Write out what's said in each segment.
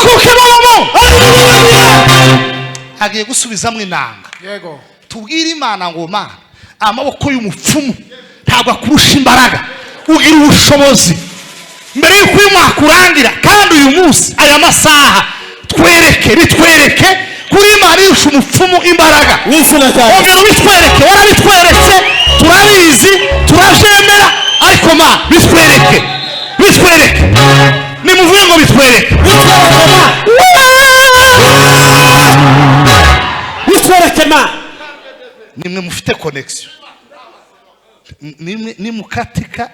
Tukuke mama. Agiye gusubizamwo inanga. Yego. Tubwire Imana ngo Mana, amaboko y'umupfumu ntabwo akurusha imbaraga, ugira ubushobozi mbere y'uko uyu mwaka urangira. Kandi uyu munsi, aya masaha, twereke, bitwereke kuri Imana irusha umupfumu imbaraga. Mu izina rya Yesu. Ongera ubitwereke. Warabitweretse, turabizi, turabyemera, ariko ma bitwereke, bitwereke. Nimuvuge ngo bitwereke. Bitwereke ma, bitwereke ma. Nimwe mufite connexion, nimwe nimukatika.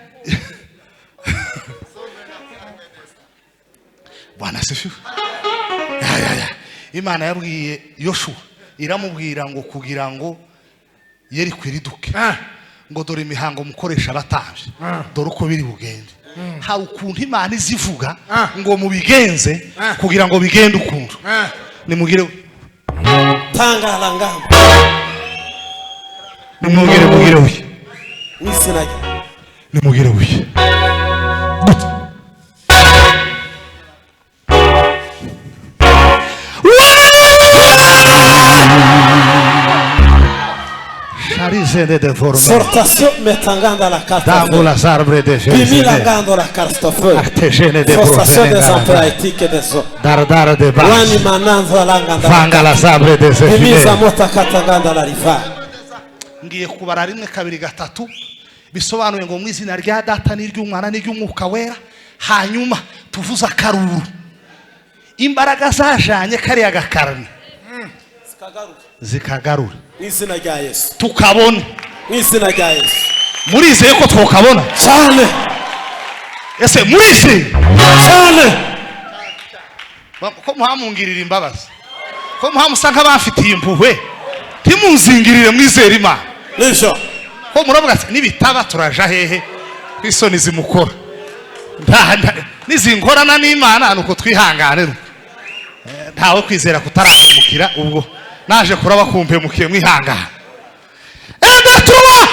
Bwana asifiwe. Ya, ya, ya. Imana yabwiye Yoshuwa, iramubwira ngo kugira ngo Yeriko iriduke, ngo dore imihango mukoresha abatambyi, dore uko biri bugende. Hari ukuntu Imana izivuga ngo mubigenze kugira ngo bigende ukuntu. Nimugire Tangala ngamba. Nimugire, mugire uye. Mu izina rya Nimugire uye. Sharizene de forme. Sortation metanganda la carte. Dangolas arbre de Bimila Jésus. ngando la carte feu. Artegene de Forçation des emplois Brofene. éthiques des eaux. Dardara de Wani Bas. mananzo la nganda. Vangalas arbre de Bimiza Zefine. mota katanganda la riva. Ngiye kubara rimwe, kabiri, gatatu, bisobanuye ngo mu izina rya Data n'iry'Umwana n'iry'Umwuka Wera. Hanyuma tuvuze akaruru, imbaraga zajanye kariya gakarani zikagarura. Mu izina rya Yesu. Tukabona. Mu izina rya Yesu. Murizeye ko twokabona? Cyane. Ese murizeye? Cyane. Ko muhamungirira imbabazi, ko muhamusa nk'abafitiye impuhwe, ntimunzingirire, mwizere Imana. Nibyo. Ko muravuga ati nibitaba turaja hehe, isoni zimukora nizingorana n'Imana nuko twihanganira. Ntawe kwizera kutarahemukira, ubwo naje kuraba kumpemukiye, mwihangana endatuwa.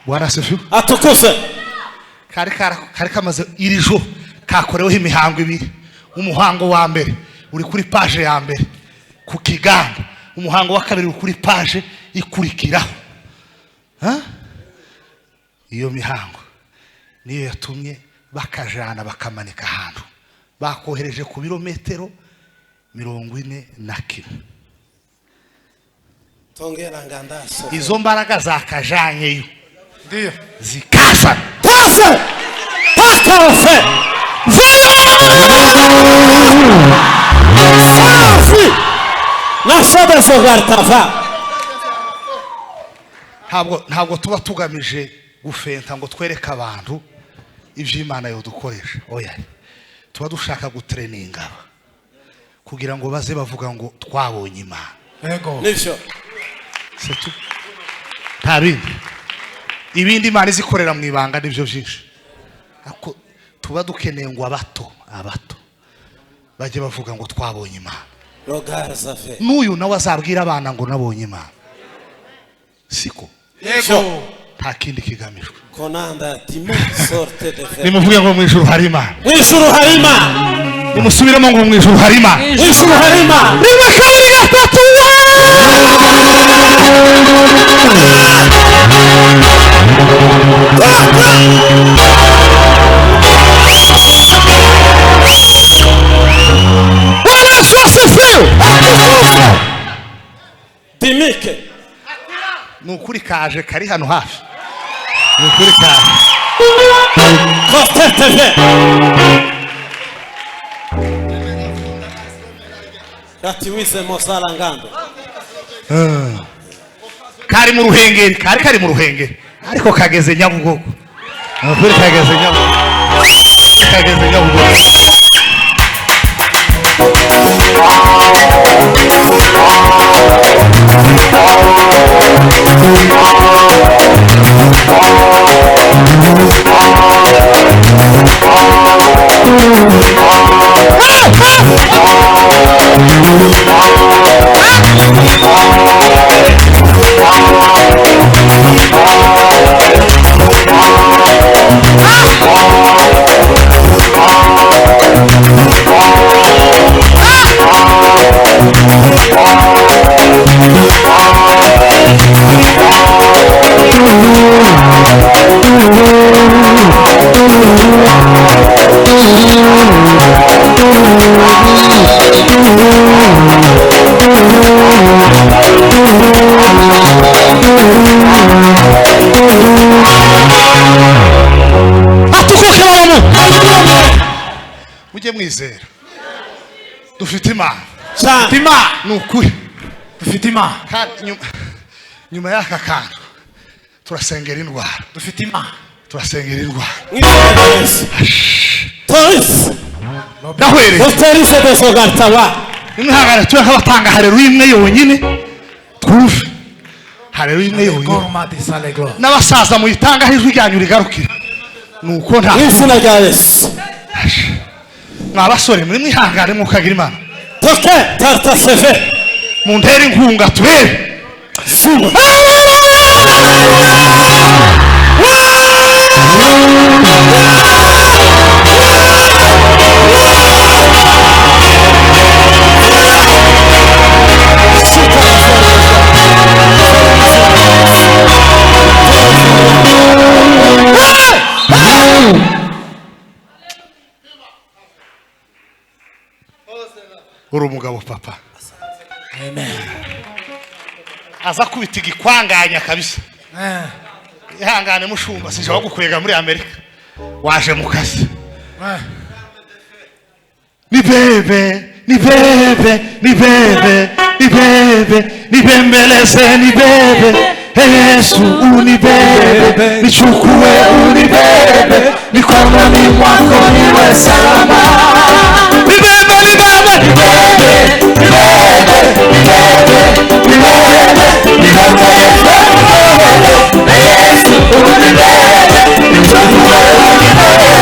Bwana asifiwe. Atukuse. Kari kamaze iri joro kakoreweho imihango ibiri. Umuhango wa mbere uri kuri paje ya mbere ku kiganda, umuhango wa kabiri uri kuri paje ikurikiraho. Ha? Iyo mihango niyo yatumye bakajana bakamanika ahantu bakohereje ku birometero 41. Tongera nganda so. Izo mbaraga zakajanyeyo Ndiyo. zikazana. Pase. Paka ofe. Safi. Nashobe sogartava. Ntabwo tuba tugamije gufenta ngo twereke abantu ibyo Imana yodukoresha, oya. Tuba dushaka gutereninga aba kugira ngo baze bavuga ngo twabonye Imana. Yego. Nibyo. C'est tout. Nta bindi. Ibindi Imana izikorera mu ibanga nibyo byinshi, ariko tuba dukeneye ngo abato bajye bavuga ngo twabonye Imana. Rogar zave. N'uyu nawe azabwira abana ngo nabonye Imana, siko? Yego. Nta kindi kigamijwe. Konanda timo sorte de fe. Nimuvuge ngo mu ijuru hari Imana. Mu ijuru hari Imana. Nimusubiremo ngo mu ijuru hari Imana. Mu ijuru hari Imana. Rimwe, kabiri, gatatu. Bwana Yesu asifiwe. Dimike. Ni ukuri kaje kari hano hafi, ni ukuri kaje. Koste TV. Ratiwize mosala ngando. Kari mu Ruhengeri, kari mu Ruhengeri, ariko kageze Nyabugogo. Ni ukuri kageze Nyabugogo, kageze Nyabugogo. Atukuke baramu. Mujye mwizera. Dufite Imana. Cyane. Imana. Ni ukuri. Dufite Imana. Kandi nyuma y'aka kantu turasengera indwara. Dufite Imana. Turasengera indwara. Mwizina rya Yesu. Toris. Ndahwereye. Oterise desogartaba. Nimwihangane tube nk'abatanga hareruya imwe yonyine. Twumve. Hareruya imwe yonyine. Gorma de sale gloire. N'abasaza muyitangaho ijwi ryanyu rigarukira. Nuko nta Mwizina rya Yesu. mwa basore muri mwihangane mukagira Imana. Toke tarta seve. Muntere inkunga turebe. Suma. Uri umugabo papa. Amen. Aza kubita igikwanganya kabisa. Ihangane mushumba sinshobora gukwega muri Amerika. Waje mu kazi. Ni bebe, ni bebe, ni bebe, ni bebe, nibembeleze ni bebe. Yesu unibebe, nichukue unibebe, mikononi mwako niwe salama. Ni bebe, ni bebe, ni bebe, ni bebe, ni bebe, ni bebe, nibembeleze ni bebe. Yesu unibebe, nichukue unibebe,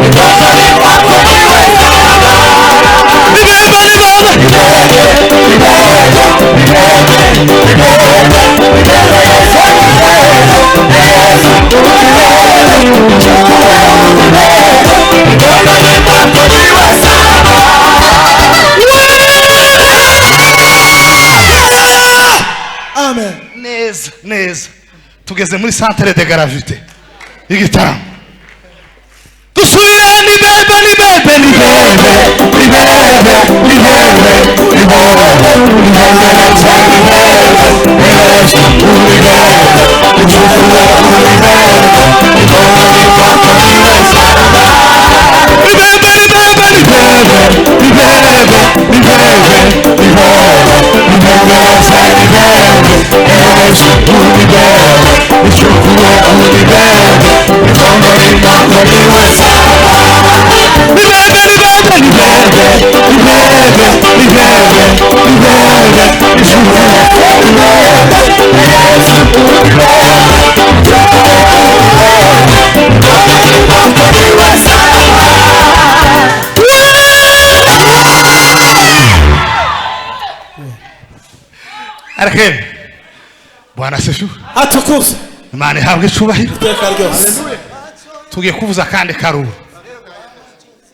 mikononi mwako niwe salama. Ni bebe, ni bebe, ni bebe, ni bebe, ni bebe, ni bebe, nibembeleze ni bebe. Yesu unibebe, nichukue unibebe, mikononi mwako niwe salama. Amen. Neza neza tugeze muri centre de gravité y'igitaramo. Dusubire ni bebe, ni bebe, ni bebe, ni bebe, ni bebe, ni bebe, nibembeleze ni bebe. Yesu unibebe, nichukue unibebe, mikononi mwako niwe salama. Ni bebe, ni bebe, ni bebe, ni bebe, ni bebe, ni bebe, nibembeleze ni bebe. Yesu unibebe, nichukue unibebe, mikononi mwako niwe salama. Ni bebe, ni bebe, ni bebe, ni bebe, ni bebe, ni bebe, nichukue unibebe. Yesu unibebe, nichukue unibebe, mikononi mwako niwe salama. Arakeni. Bwana asifiwe. Atukuzwe. Imana ihabwe icubahiro. Iteka ryose. Tugiye kuvuza kandi karuru.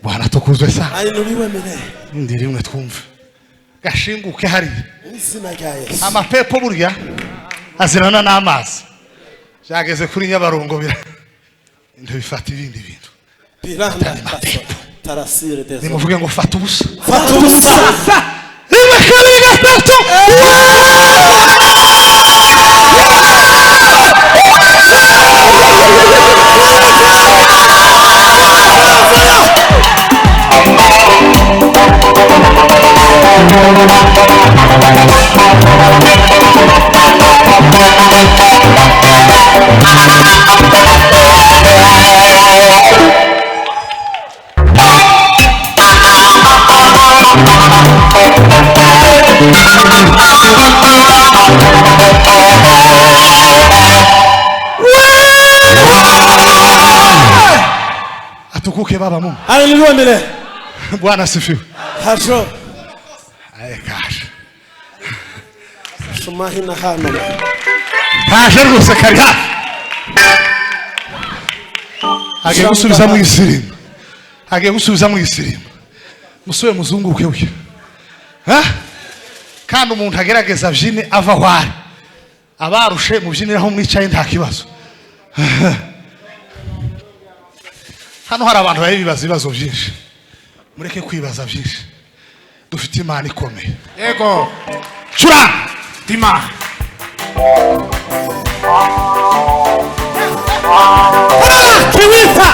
Bwana tukuzwe sana. Ainuriwe milele. Ndi rimwe twumve. Gashinguke hariya. Mwizina rya Yesu. Amapepo burya azirana n'amazi. Byageze kuri Nyabarongo bira. Ntibifata ibindi bintu. Piranda tarasire deso. Nimuvuge ngo fata ubusa. Fata ubusa. Rimwe kabiri gatatu. Muzunguruke baba mu. Haleluya milele. Bwana asifiwe. Hasho. Aye kaje. Shumahina hano. Kaje rwose kari hafi. Agiye gusubiza mu isirimu. Agiye gusubiza mu isirimu. Musube muzunguruke uyu. Ha? Kandi umuntu agerageza byine ava aho ari. Abarushe mubyiniraho mwicaye nta kibazo. Hano hari abantu bari bibaza ibibazo byinshi. Mureke kwibaza byinshi. Dufite Imana ikomeye. Yego. Cura! Tima. Kiwita.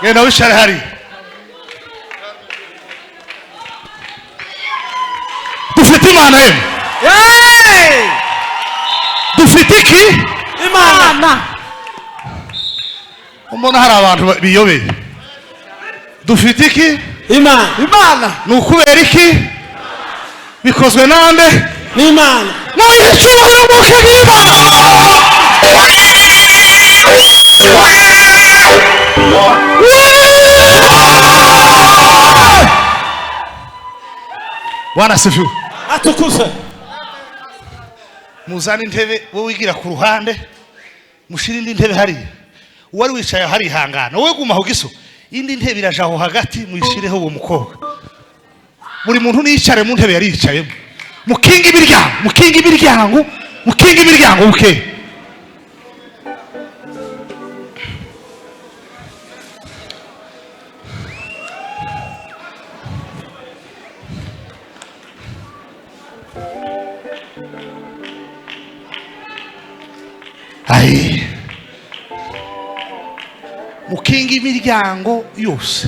Genda wicare hari. Dufite Imana yemwe. Dufite iki? Imana. Umbona hari abantu biyobeye. Dufite iki? Imana. Imana. Ni ukubera iki? Bikozwe nande? N'Imana. Muyihe icyubahiro mwuka w'Imana. Bwana asifiwe. Atukuzwe. Muzane intebe wowe wigira ku ruhande, mushire indi ntebe hariya. Uwari wicaye hari ihangana, wowe guma aho giso. Indi ntebe iraja aho hagati muyishireho uwo mukobwa. Buri muntu niyicare mu ntebe yari yicayemo. Mukinga imiryango, mukinga imiryango, mukinga imiryango buke. Ayi, mukinga imiryango yose,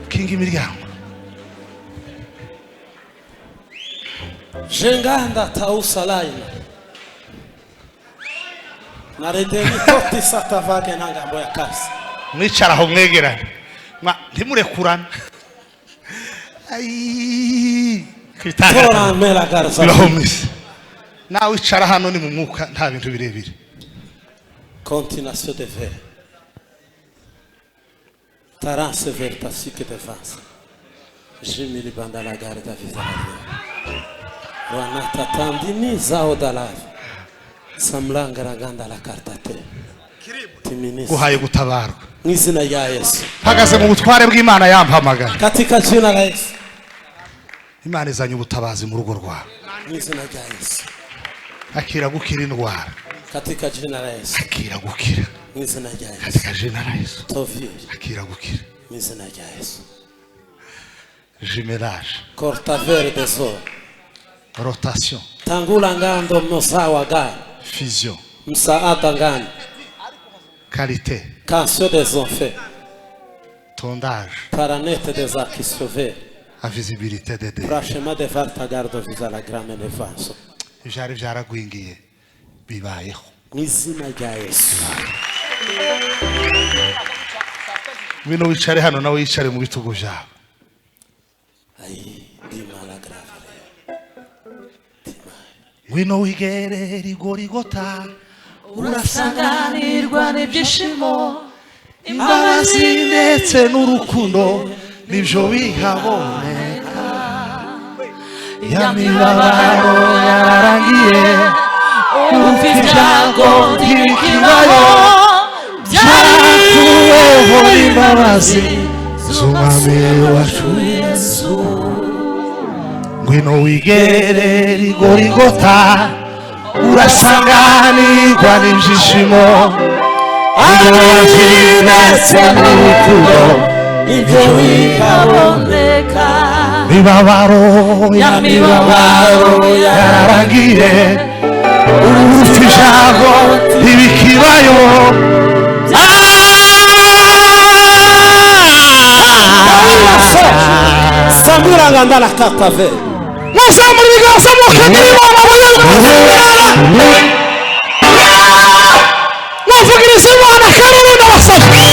mukinga imiryango. Jenganda tausalaina naredeni koti satavage nangambo ya kasi. Mwicara aho mwegerane, ntimurekurane. Ayi, tora mela garza. Bibaho mwisi. Nawe icara hano ni mu mwuka, nta bintu birebire. Continuation de ver tarance vertasike de vance jimili banda la garda vizalaria wanatatandini zao dalavi samlangaraganda la kartate timinisi. Guhaye gutabarwa mu izina rya Yesu. Mpagaze mu butware bw'Imana yampamagaye. Katika jina la Yesu. Imana izanye ubutabazi mu rugo rwawe. Mu izina rya Yesu. Akira gukira indwara. Katika jina la Yesu. Akira gukira. Mu izina rya Yesu. Katika jina la Yesu. Tovie. Akira gukira. Mu izina rya Yesu. Jumelage. Cortavere des eaux. Rotation. Tangula ngando mosawa ga. Fusion. Msaada ngani. Qualité. Cancer des enfants. Tondage. Paranete des akisove. Invisibilité des dés. Brachema de vartagardo visa la grame nevanso. Ibyari byaragwingiye bibayeho. Mu izina rya Yesu. Ngwino wicare hano, nawe wicare mu bitugu byawe. Ayi, dima la grave. Ngwino wigere rigorigota, urasanganirwa n'ibyishimo, imbabazi ndetse n'urukundo nibyo bihaboneka. Ya mibabaro yararangiye, umva ibyago ntibikibaho, byakuweho n'imbabazi z'umwami wacu Yesu. Ngwino wigere rigorigota, urasanganirwa n'ibyishimo, imbabazi ndetse n'urukundo Ibyo bihaboneka. Mibabaro Ya mibabaro yararangiye, urupfu ibyago ntibikibayo. Samura nganda la kartave. Muzamura ibiganza mukagira Imana abanyarwanda. Muvugirize Imana akaruru n'abasabye.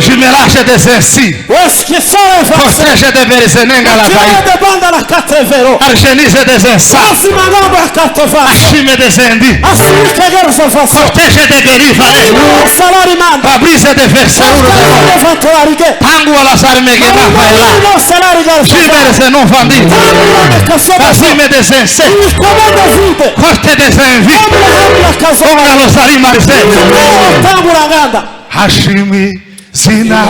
Jumelage des ainsi. Cortège de Berzenenga la Tira de banda la katevero. Argenise des ainsi. Asima ngamba ya katova. Achime des indi. Asirike gerzo faso. Cortège de Geriva. Salari manda. Fabrice de Versauro. Levanto arige. Tango alla Sarmegena Faela. Salari gerzo. Gimerse non fandi. Asime des ainsi. Comando vite. Corte des envi. Hamla kazo. Onga lo Sarimarse. Tangura nganda. Hashimi zina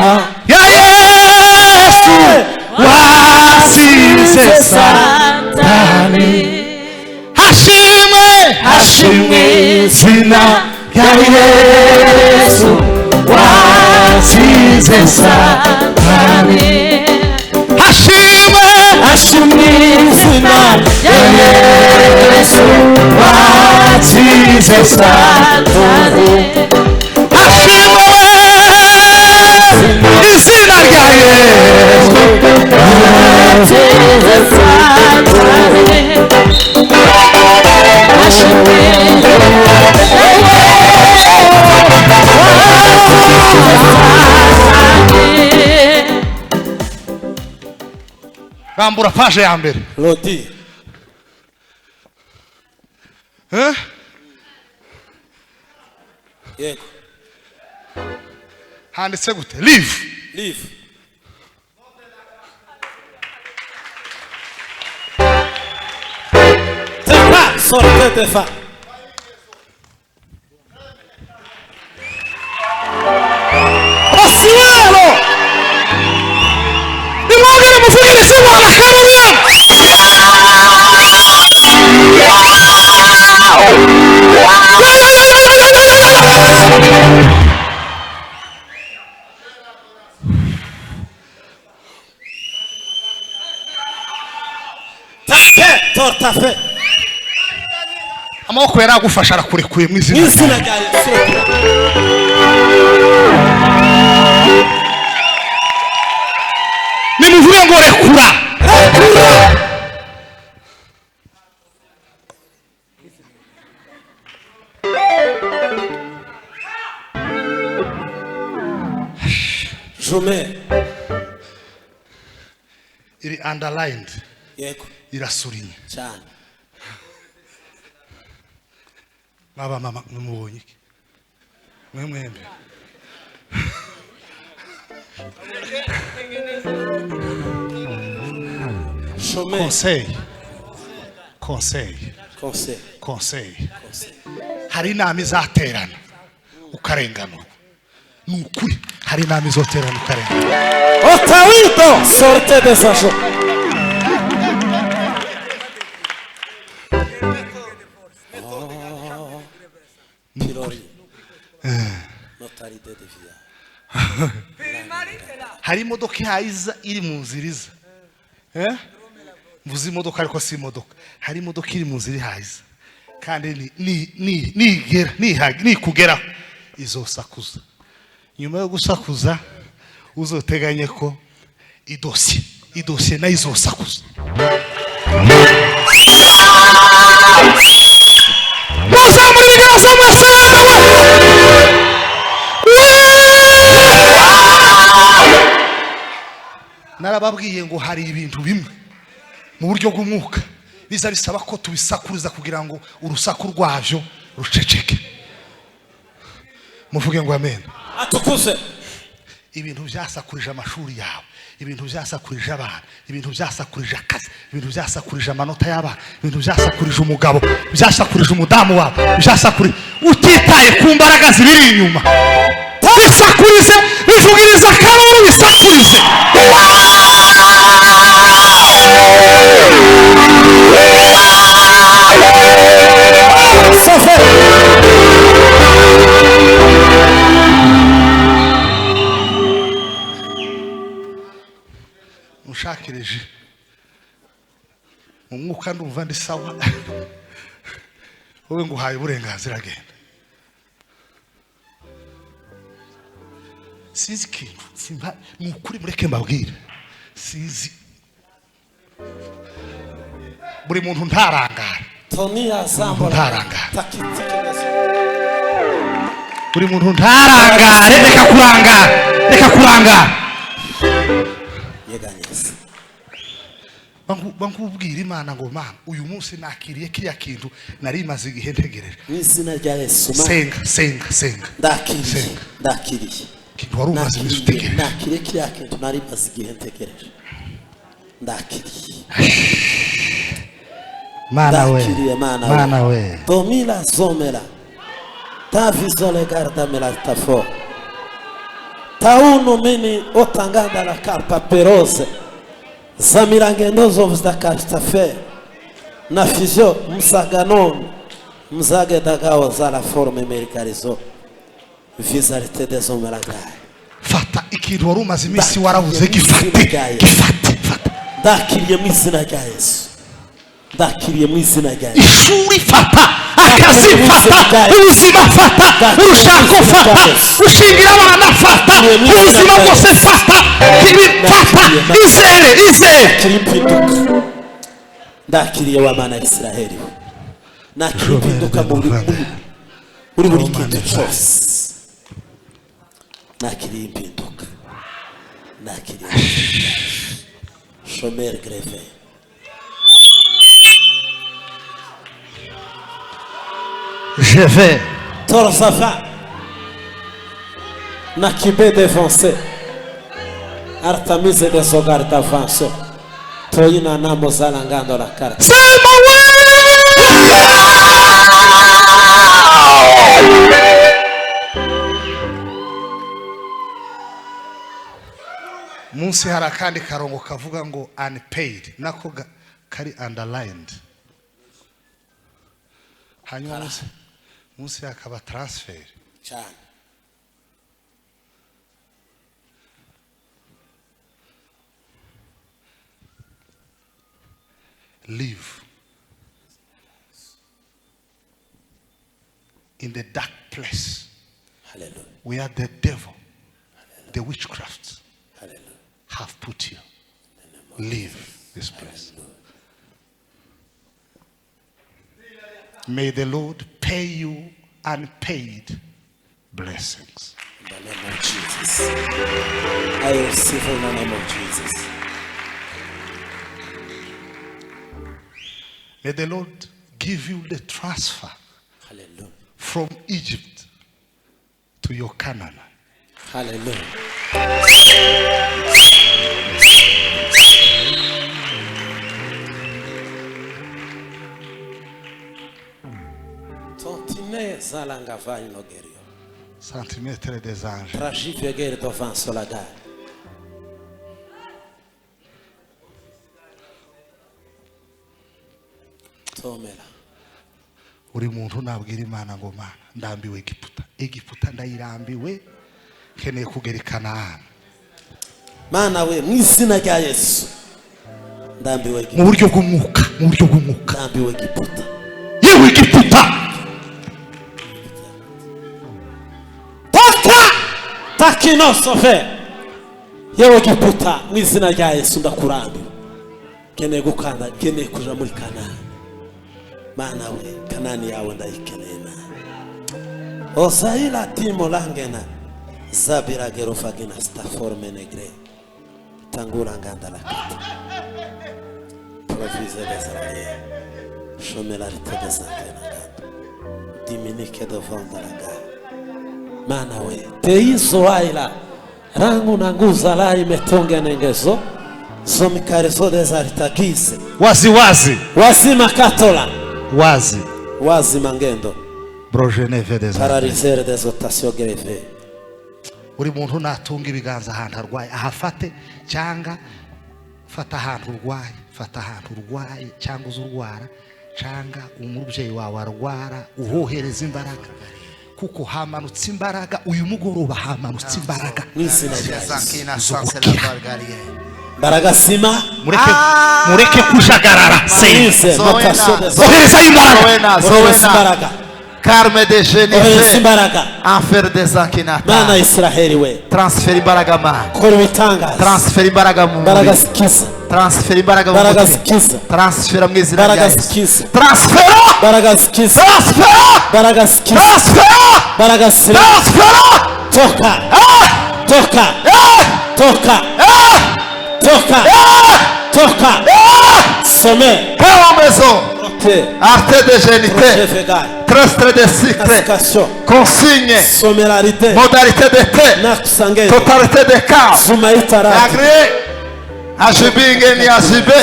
ya Yesu wasize Satani. Hashimwe, hashimwe zina ya Yesu wasize Satani. Hashimwe, hashimwe zina ya Yesu wasize Satani. Hashimwe izina rya Yesu wasize Satani. Hashimwe Rambura page ya mbere. Lodi. Eh? Yego. Handitse gute? Live. Live. Tepa sorte tefa. Osiwelo. Nimwongere muvugirize Imana akaruru. Tape tortafe. Amaboko yaragufasha arakurekuye mu izina Mu izina rya Yesu. Nimuvuge ngo rekura. Jume. Iri underlined. Yego. Irasurinye cyane. Mwaba mama mumubonye iki? Mwe mwembe. Chômeur. Conseil. Conseil. Conseil. Conseil. Conseil. Hari inama izaterana ukarenganurwa. Ni ukuri hari inama izoterana ukarenganurwa. Otawito sortez des agents. Pirori. Notarité de via. Hari imodoka ihayiza iri mu nzira iza. Mvuze imodoka ariko si imodoka. Hari imodoka iri mu nzira ihayiza. Kandi ni nigera nikugeraho izosakuza. Nyuma yo gusakuza uzoteganye ko idosiye nayo izosakuza. Muzamure ibiganza mwese. Narababwiye ngo hari ibintu bimwe mu buryo bw'umwuka biza bisaba ko tubisakuriza kugira ngo urusaku rwavyo ruceceke. Muvuge ngo amen. Atukuze. Ibintu byasakurije amashuri yawe, ibintu byasakurije abana, ibintu byasakurije akazi, ibintu byasakurije amanota y'abana, ibintu byasakurije umugabo, byasakurije umudamu wawe, byasakurije utitaye ku mbaraga zibiri inyuma. Bisakurize, bivugiriza akaruru, bisakurize. Mushakireje mu mwuka ndumva ndi sawa. Wowe nguhaye uburenganzira genda. Sinzi ikintu simba ni ukuri mureke mbabwire. Sinzi buri muntu ntarangara. Ntarangara. Buri muntu ntarangare, reka kurangara, reka kurangara. Bankubwira Imana ngo Mana uyu munsi nakiriye kiriya kintu nari maze igihe ntegereje. Mu izina rya Yesu. Senga, senga, senga. Ndakiriye, ndakiriye. Kintu wari umaze iminsi utegereje. Nakiriye kiriya kintu nari maze igihe ntegereje. Ndakiriye. Mana we. Mana we. Domila zomela. Tavizole garda mela tafo. Tauno meni otanganda la carpa perose. Zamirangendozo da carta na fizio msaganon mzage dagao za forme americarizo visarite des omelaga. Fata ikintu wari umaze iminsi warabuze gifate, gifate, fata. Ndakiriye mu izina rya Yesu. Ndakiriye mu izina rya Yesu. Ishuri fata, akazi fata, ubuzima fata, urushako fata, ushingira abana fata, ubuzima bwose fata, fata, izere, izere. Ndakiriye wa Mana ya Israheli. Nakiriye impinduka muri buri kintu cyose. Nakiriye impinduka. Nakiriye. Chômeur greve. Je vais. Torsafa. Nakibe défoncé. Artamise de sogar d'avanço. Toina namo zalangando la carte. Sema we! Munsi hari akandi karongo kavuga ngo unpaid nako kari underlined. Hanyuma munsi hakaba transfer. Cyane. Leave. In the dark place Hallelujah. where the devil, the witchcraft Hallelujah. have put you, leave this place. May the Lord pay you unpaid blessings. In the name of Jesus. I receive in the name of Jesus. May the Lord give you the transfer Hallelujah. from Egypt to your Canaan. Hallelujah. Tontine zalanga vai no gerio. Centimètre des anges. Tragive geri dovan solaga. Tomela. Uri muntu nabwira Imana ngo Mana ndambiwe Egiputa. Egiputa ndayirambiwe, nkeneye kugera i Kanani. Mana we mu izina rya Yesu. Ndambiwe Mu Egiputa. buryo bw'umwuka, mu buryo bw'umwuka. Ndambiwe Egiputa. Yewe Egiputa. Taka! Takino sofe. Yewe Egiputa mu izina rya Yesu ndakurambiwe. Nkeneye gukanda, nkeneye kuja muri Kanani. Mana we, Kanani yawe ndayikeneye na. Osaila timo langena. Zabira gerofagina staforme negre. Tangura nganda la kata. Provise des alliés. Chomelarite des antena ganda. Diminike devant la gare. Mana we, teizo aila. Rangu nanguza la imetonge nengezo. Zomikarezo des aritagize. Wazi wazi. Wazima katola. Wazi. Wazi mangendo. Brogeneve des anges. Paralisere des otasio greve. Uri muntu natunga ibiganza ahantu arwaye ahafate, cyangwa fata ahantu urwaye, fata ahantu urwaye cyangwa uzurwara, cyangwa umubyeyi wawe arwara, uhohereza imbaraga, kuko hamanutse imbaraga uyu mugoroba, hamanutse imbaraga Mu izina rya Yesu. zogukira. Mbaraga sima. Mureke, mureke kujagarara. Sense notasio des Ohereza imbaraga. Ohereza imbaraga. Carme de Ohereza Genife, imbaraga. enfer des Mana Ankinata. Israheli we. Transfer imbaraga ma. Kora ibitangaza. Transfer imbaraga mu Mbaraga mubiri. zikiza. Transfer imbaraga mu Mbaraga mutwe. zikiza. Transfer mu izina rya Mbaraga Yesu. zikiza. Transfer! Mbaraga zikiza. Transfer! Mbaraga zikiza. Transfer! Mbaraga zikiza. Transfer! Toka. Toka. Toka. Toka. Toka. Some. Pão maison. Te. Arte de génité. Projevegai. Trestre de cycle. Classification. Consigne. Somerarité. Modalité de thé. Nakusangendo. Totalité de chaos. Zumaitarati. Agréé. Ajibinge ni ajibe.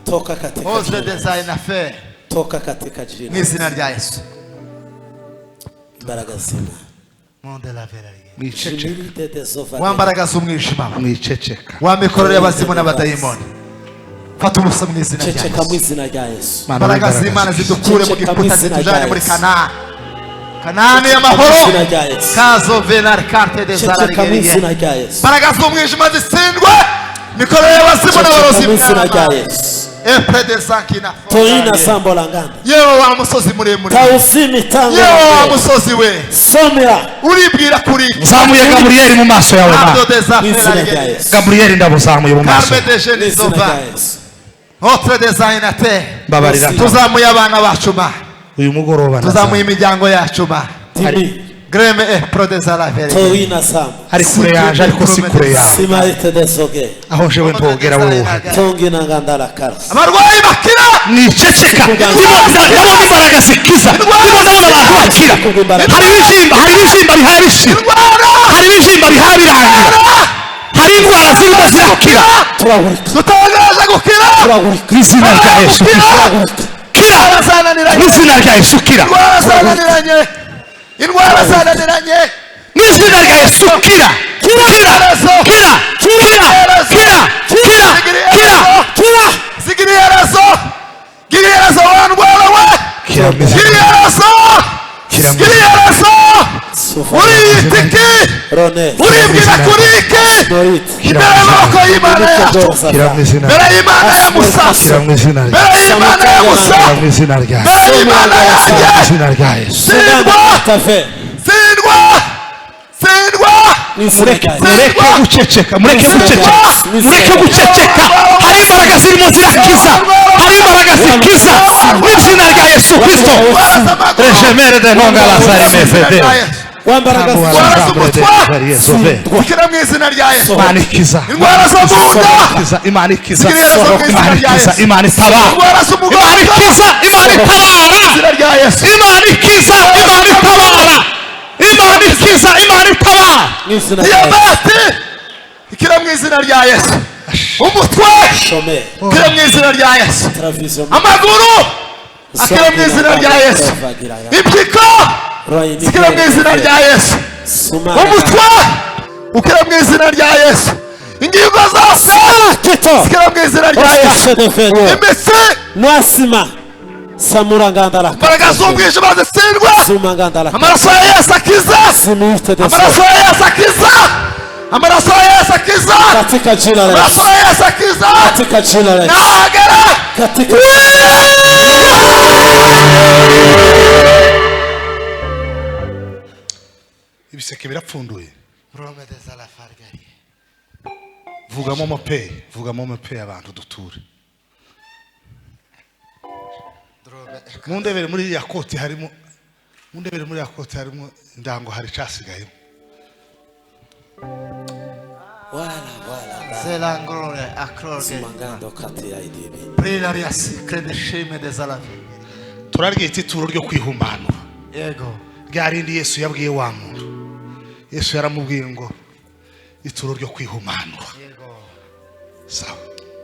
Toka katika Ose jina. design affaire. Toka katika jina. Mu izina rya Yesu. Mbaraga zima. Monde la verariye. Mwiceceka. Jimilite des Wa mbaraga z'umwijima. Mwiceceka. Wa mikorere y'abazimu n'abadayimoni. Fata ubusa mu izina rya Ceceka mu Yesu. izina rya Yesu. Mana Imbaraga w'imbaraga z'Imana zidukure mu Ceceka mu giputa izina zitujane rya muri Yesu. Kanani. Kanani Mu y'amahoro. izina rya Yesu. Kazo venar carte des Ceceka mu ararigeriye. izina rya Yesu. Imbaraga z'umwijima zitsindwe. Mikorere y'abazimu Ceceka n'abarozi mu izina rya Yesu. Epre des ankina. Toina sambolanganda. Yewe wa musozi muremure. Tausimi tango. Yewe wa musozi we. Somera. Uribwira kuri iki? Nzamuye Gaburiyeli mu maso yawe Mana. Ardo des Mu izina rya affaires. Yesu. Gaburiyeli ndabuzamuye mu maso. Carme de Mu izina Genizova. rya Yesu. Notre designateur. Mbabarira. Tuzamuye abana bacu ma. Uyu mugoroba Tuzamuye ndazamuye. imiryango yacu ma. Timi. Greme e pro des alavere. Toina sambo. Ari kure yaje ariko si kure yawe. Simarite desoge. Aho jewe ntogera wowe uhari. Tongina ngandala karasi. Abarwayi bakira. Mwiceceka. Ndabona imbaraga zikiza. Ndimo ndabona abantu bakira. Hari ibibyimba, hari ibibyimba bihaye bishira. Hari ibibyimba bihaye birangira. Hari indwara zirimo zirakira. Turahurika. Dutangaje gukira. Turahurika. Mu izina rya Yesu Kristo. Turahurika. Kira. Indwara zananiranye. Mu izina rya Yesu kira. Indwara zananiranye. Indwara zananiranye. Mu izina rya Yesu kira. Kira. Kira. Kira. Kira. Kira. Kira. Kira. Zigira iherezo. Gira iherezo wa ndwara we. Kira mu izina. Gira iherezo. Kira mu Gira iherezo. Uriyita iki? Rone. Uribwira kuri iki? Norit. Imbere y'amaboko y'Imana yacu, Shyira mu izina mbere y'Imana ya Musa, Shyira mu izina rya mbere y'Imana ya Musa, Shyira mu izina rya mbere y'Imana yanjye, Mu izina rya Yesu. Tsindwa, Tafe. tsindwa, tsindwa. Mureke, mureke guceceka, mureke guceceka, mureke guceceka. Hari imbaraga zirimo zirakiza, hari imbaraga zikiza mu izina rya Yesu Kristo. Rejemere de nonga la sare mefede. Wambaraga. Indwara z'umutwe. Shyira mu izina rya Yesu. Imana ikiza, Indwara zo mu nda. ikiza, Imana ikiza, Zikiri mu izina Imana rya ikiza, Yesu. Imana itabara, Indwara z'umugongo. Imana ikiza, Imana itabara, Izina rya Yesu. Imana ikiza, Imana itabara, Imana ikiza, Imana itabara. Mwizina rya Yesu. Diyabete ikira mu izina rya Yesu. Umutwe Shome. ikira mu izina rya Yesu. Travision. Amaguru akira mu izina rya Yesu. Impyiko zikira mu izina rya Yesu. Umutwe ukira mu izina rya Yesu. Ingingo zose zikira mu izina rya Yesu. Imitsi, Nwasima. Samurangandala. imbaraga z'umwijima zitsindwa. Sumangandala. Amaraso ya Yesu akiza. Simite de Amaraso ya Yesu akiza. Amaraso ya Yesu akiza. Katika jina la Amaraso Yesu. ya Yesu akiza. Katika jina la Yesu. Nahagera. Katika Ibiseke birapfunduye. Vuga momo pay, vuga momo pay abantu duture. Mundebere muri iriya koti harimo, mundebere muri iriya koti harimo ndango hari casigayemo. Wala wala. Zelangrone akrorge. Sumangando kati ya IDB. Prelaria sikre de shime de zalavi. Turaryita ituro ryo kwihumanura. Yego. Rya rindi Yesu yabwiye wa muntu. Yesu yaramubwiye ngo ituro ryo kwihumanura. Yego. Sawa.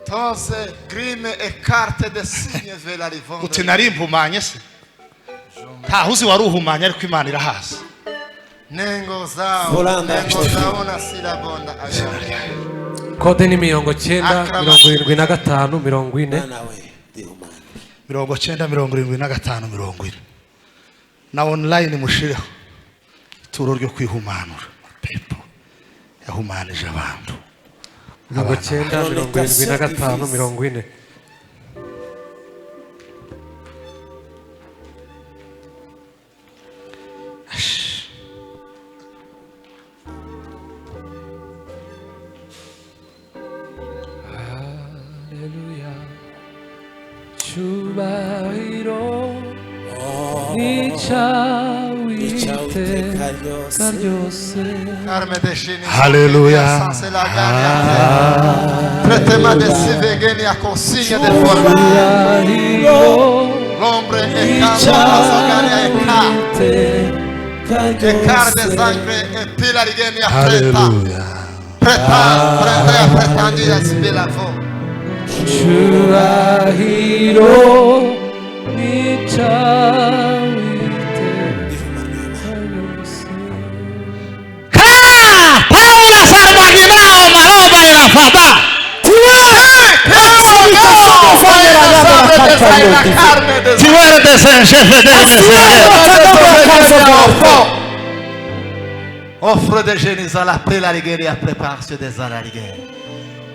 Tose grime e carte de signe vela rivondre. Uti nari impumanye se? Ntaho uzi wari uhumanye ariko Imana irahazi. Nengo zao. Volanda. Nengo zao na silabonda agara. Kode ni 90 75 40. Bana we. Dihumana. 90 75 40. Na online mushireho ituro ryo kwihumanura. Pepo yahumanije abantu. 90 75 40. Haleluya. Cyubahiro Icyawiteka n'icawiteka ryose. ryose. Carme de shini. Hallelujah. Sanse la garia. Traitement de sivegenia consigne de forma. Cyubahiro L'ombre e camba azogania e ca. E carne sangre e pila rigenia preta. Haleluya. Preta, preta, pretandia sbilafo. Cyubahiro n'icawiteka ryose. Paula sarmaginao maroba ila fada. Tiwerde sen chefe de Offre de Génisa la pré la rigueur prépare des à la rigueur.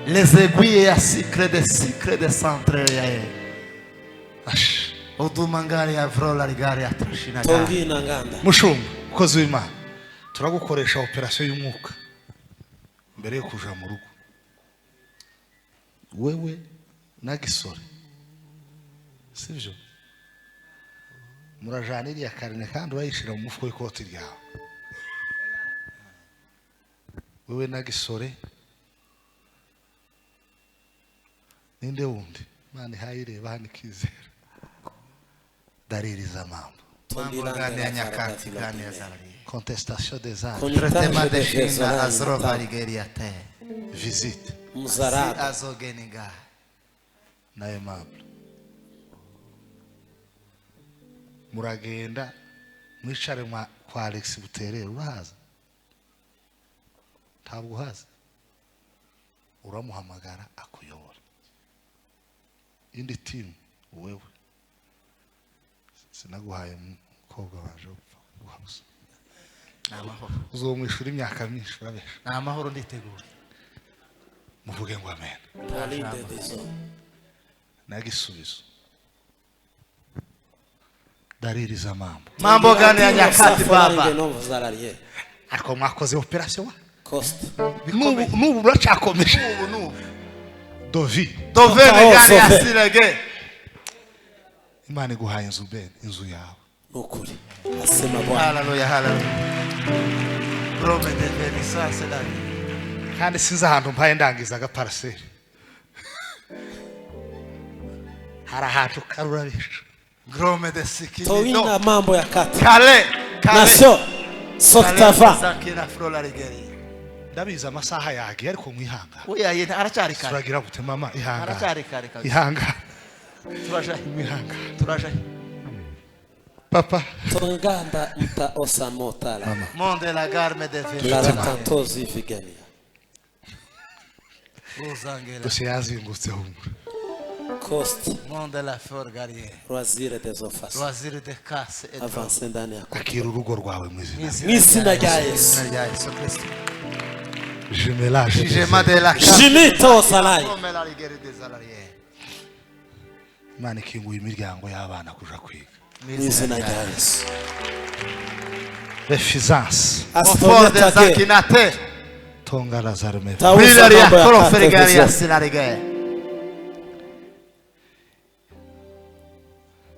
Les aiguilles à sucre de sucre de centre Odumangari avro la rigueur à trashinaga. Tongi na nganda. Mushumba mukozi w'Imana, turagukoresha operation y'umwuka mbere yo kuja mu rugo. Wewe na Gisore, sivyo? Murajana iriya karine kandi urayishira mu mufuko w'ikoti ryawe. Wewe na Gisore ninde wundi? Imana ihayireba hano ikizera. Dalili za mambo. Tongi Mambo gani ya na nyakati gani ya zalari. Contestation des âges. Traitement de China azrova rigueur te. Visite Muzaraba. Azogeniga. na Aimable. Muragenda mwicare kwa Alex Buterere. Urahaza? Ntabwo uhaza. Uramuhamagara akuyobora. Indi team wewe. Sinaguhaye umukobwa waje upfa kuguha gusa. Ni amahoro. Uzomwishura imyaka myinshi, urabesha. Ni amahoro, nditeguye. Muvuge ngo amen. Talinde des eaux. Nagisubizo dalili za mambo. Mambo gani ya nyakati, baba? Ariko mwakoze operation wa Cost. N'ubu muracyakomeje. N'ubu, n'ubu. Dovi. Dovene gani ya Sove. silege. Imana iguhaye inzu, ben inzu yawe. Nukuri. Asema Bwana. Haleluya, haleluya. Rome de venisase la. Kandi sinzi ahantu mpaye ndangiza agaparaseri, hari ahantu karurabesha. Grome de sikini. Toina mambo ya kati. Kale kale. Nasio. Soktava. Sakina frola rigeri. Ndabizi amasaha yagiye, ariko mwihangane. Oya, ye aracyari kare. Turagira gute, mama? Ihangane. Aracyari kare kabisa. Ihangane. Turaja. Mwihangane. Turaja. Papa. Tonganda mta osa motala. Monde la garme de La venisase. tantozi vigania. Uzangela. Dosiye yazingutse, humura. Cost. Monde la flor garie. Loisir des ofas. Loisir de casse et Avance ndani ya Akira urugo rwawe mu izina. Mw'izina rya Yesu. Izina rya Yesu Kristo. Jumelage. Jugement de la casse. Jimito salai. Rome la rigeri des salariés. Imana ikinguye imiryango y'abana kuja kwiga. Mw'izina rya Yesu. Refusance. Ofor de Astoneta ke. zakinate. Tonga lazarme. Tausa Brillaria mambo ya kati. croferigaria silarige.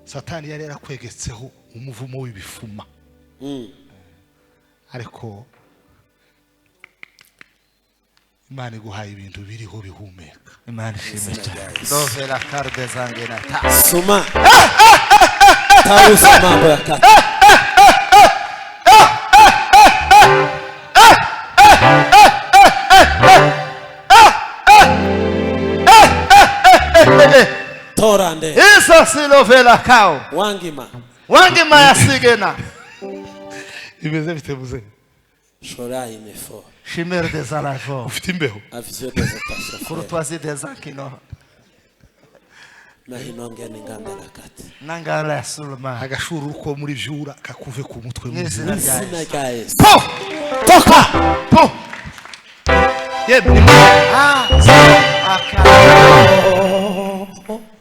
Satani yari yarakwegetseho umuvumo w'ibifuma, ariko Imana iguhaye ibintu biriho bihumeka. Imana ishimwe cyane. Dove la carte zangenata. Suma. Tausa mambo ya kati. Torande. Isa silovela kao. Wangima. Wange mayasigena. Bimeze bite, muze? Shorai mefo. Chimère des alafo. Ufite imbeho. Avisio des otasho. Courtoisie des ankino. Nahinonge ninganda la kati. Nangala sulma. Agashuru ko muri vyura kakuve ku mutwe mu Mw'izina izina. rya Mw'izina Yesu. rya Yesu. Po! Toka. Po! Yemwe. Ah! Aka.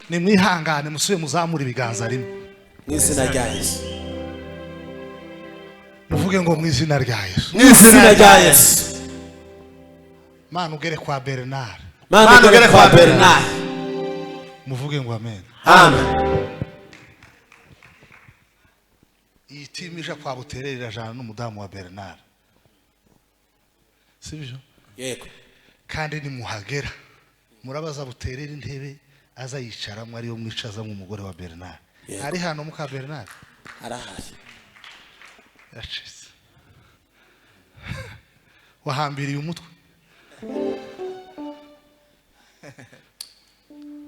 Nimwihangane, musubire muzamura ibiganza rimwe. Mw'izina rya Yesu. Muvuge ngo mu izina rya Yesu. Mw'izina rya Yesu. Mana ugere kwa Bernard. Mana ugere kwa Bernard. Muvuge ngo amen. Amen. Iyi timu ija kwa Buterere irajana n'umudamu wa Bernard, sibyo? Yego. Kandi nimuhagera murabaza Buterere intebe aza yicaramo ariyo mwicazamo umugore wa Bernard. Yego. Ari hano muka Bernard? Arahari. Yacitse, wahambiriye umutwe.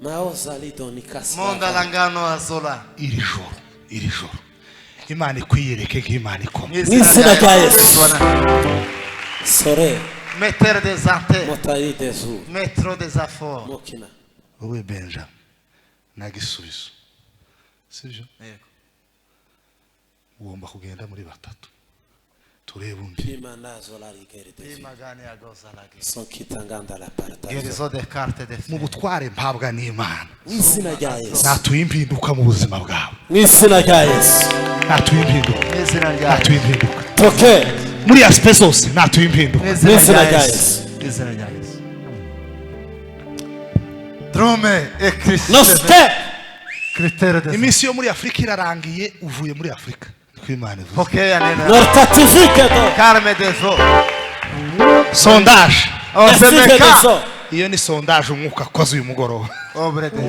Mao zalidonikasi. Monda langano azola. Iri joro, iri joro Imana ikwiyereke nk'Imana ikomeye. Mw'izina rya Yesu. Sore. Metteur des antennes. Motari des eaux. Metro des affaires. Mokina. Wowe Benjamin, nagisubizo, sibyo? Yego. Ugomba kugenda muri batatu, turebe undi. Pimanazo la rigere des eaux. Imagane agozalage. Sonkitanganda la partazo. Guérison des cartes de Mu butware mpabwa n'Imana, Mw'izina rya Yesu. natuye impinduka mu buzima bwawe. Mw'izina rya Yesu. Natuye impinduka. Mw'izina rya Natuye impinduka. Toke. Muri aspect zose natuye impinduka. Mw'izina rya Yesu. Mw'izina rya Yesu. Drome et Christ. Noste. Critère de Iminsi yo muri Afurika irarangiye, uvuye muri Afurika, niko Imana ivuze. Pokea nena. Nortatifike do. Carme des eaux. Sondage. Estive Osemeka. des eaux. Iyo ni sondage umwuka akoze uyu mugoroba. Obre de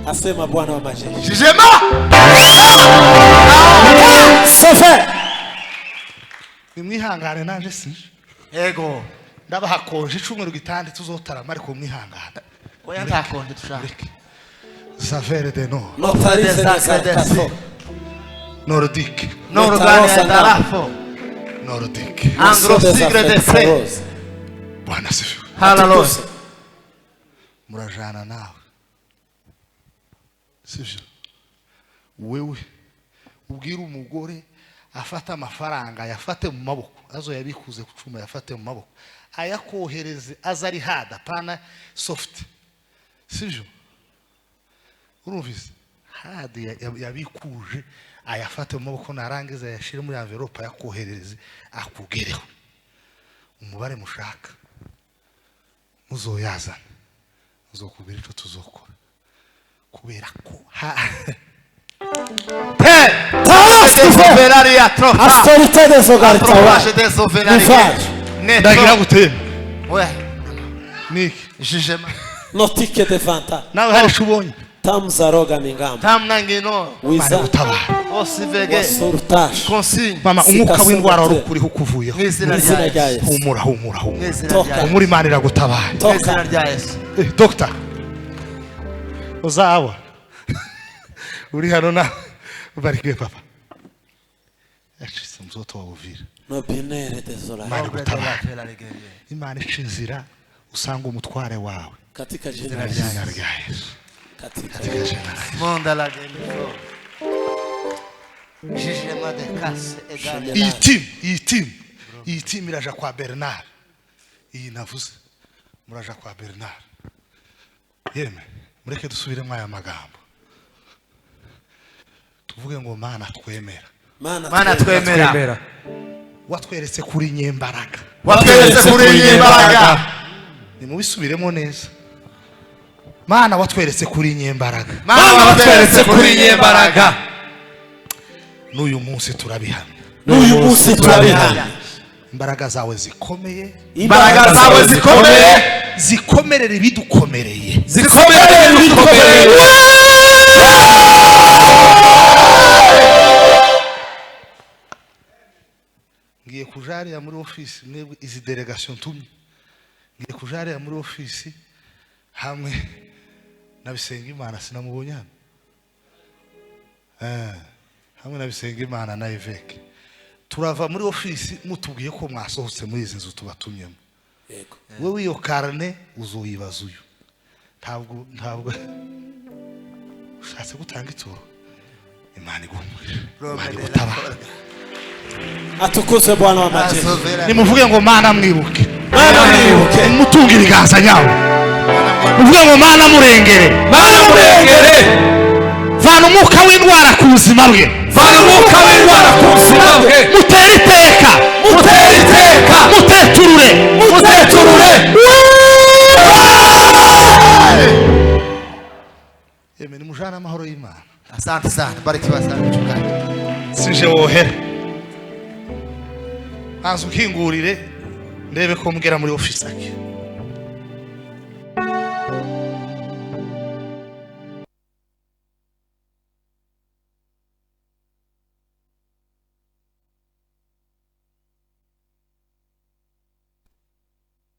Asema Bwana wa majeshi. Jugement. Sofe. Nimwihangane, naje sinje. Ego. Ndabahakonje icumweru gitande tuzotarama, ariko mwihangane. Oya, ntakonje dushaka. Mureke. Savere de nord. Notarize des artato. Nordique. Norgane darafo. Nordique. Angro sigre de fe. Bwana asifiwe. Hallelujah. Murajana nawe, sibyo? Wewe ubwira umugore Afate amafaranga ayafate mu maboko, azo yabikuze ku cuma yafate mu maboko, ayakohereze aza ari hard, apana soft, sibyo? Urumvise? Hard yabikuje, ayafate mu maboko, narangiza ayashyire muri envelope, ayakoherereze akugereho. Umubare mushaka muzoyazana, muzokubwira icyo tuzokora, kubera ko Autorité des ogaritawa. Ndagira gutema niki? Jugement. Notike de vanta. Nawe hari icyo ubonye? Tamzaroga mingamba. Tamnangino. Imana Wiza igutabara. Osivege. wasurutash. Consigne. Mama, umwuka Sikasoma w'indwara wari te. ukuriho ukuvuyeho. Mu izina Mu izina rya rya Yesu. Yesu. Humura, humura, Mu humura. izina Toka. rya Yesu. Humura, Imana iragutabara. Mu izina Toka. rya Yesu. Dogita uzaba uri hano nawe ubarikiwe, papa yacitse mzoto wa Uvira. No binere desola. Imana igutabara, Imana ica inzira usanga umutware wawe. Katika jina la Mu izina Yesu. rya Yesu. Katika Katika jina la Yesu. Monda la gemiso. Jugement de casse égale. Iyi timu, iyi timu, iyi timu iraja kwa Bernard. Iyi navuze, muraja kwa Bernard. Yeme, mureke dusubiremo aya magambo, tuvuge ngo: Mana twemera, Mana Mana twemera. Watweretse kuri nyembaraga. Watweretse kuri iyi mbaraga. Nimubisubiremo neza: Mana watweretse kuri nyembaraga. Mana watweretse kuri iyi mbaraga. N'uyu munsi turabihamya. N'uyu munsi turabihamya. Imbaraga zawe zikomeye, Imbaraga zawe zikomeye, zikomerera ibidukomereye. Zikomeye bikomeye. Ngiye kuja hariya muri ofisi, mwebwe izi delegation ntumye, ngiye kuja hariya muri ofisi hamwe na Bisengimana, sinamubonye hano. Hamwe na Bisengimana na évêque, turava muri ofisi mutubwiye ko mwasohotse muri izi nzu tubatumyemo. Yego. Wowe iyo carnet uzoyibaza uyu. Ntabwo ushatse gutanga ituro. Imana iguhe, Imana igutabara. Atukuzwe Bwana wa majeshi. Nimuvuge ngo: Mana mwibuke. Mana mwibuke. Mutunge ibiganza nyawe, muvuge ngo: Mana murengere. Mana murengere. Vana umwuka w'indwara ku buzima bwe. Vana umwuka w'indwara ku buzima bwe. Mutere iteka. Mutere iteka. Muteturure. Muteturure. Yeme, nimujane amahoro y'Imana. Asante sana. Barikiwa sana mchungaji. Sije wohera, banza ukingurire ndebe ko mbwira muri ofisi ake.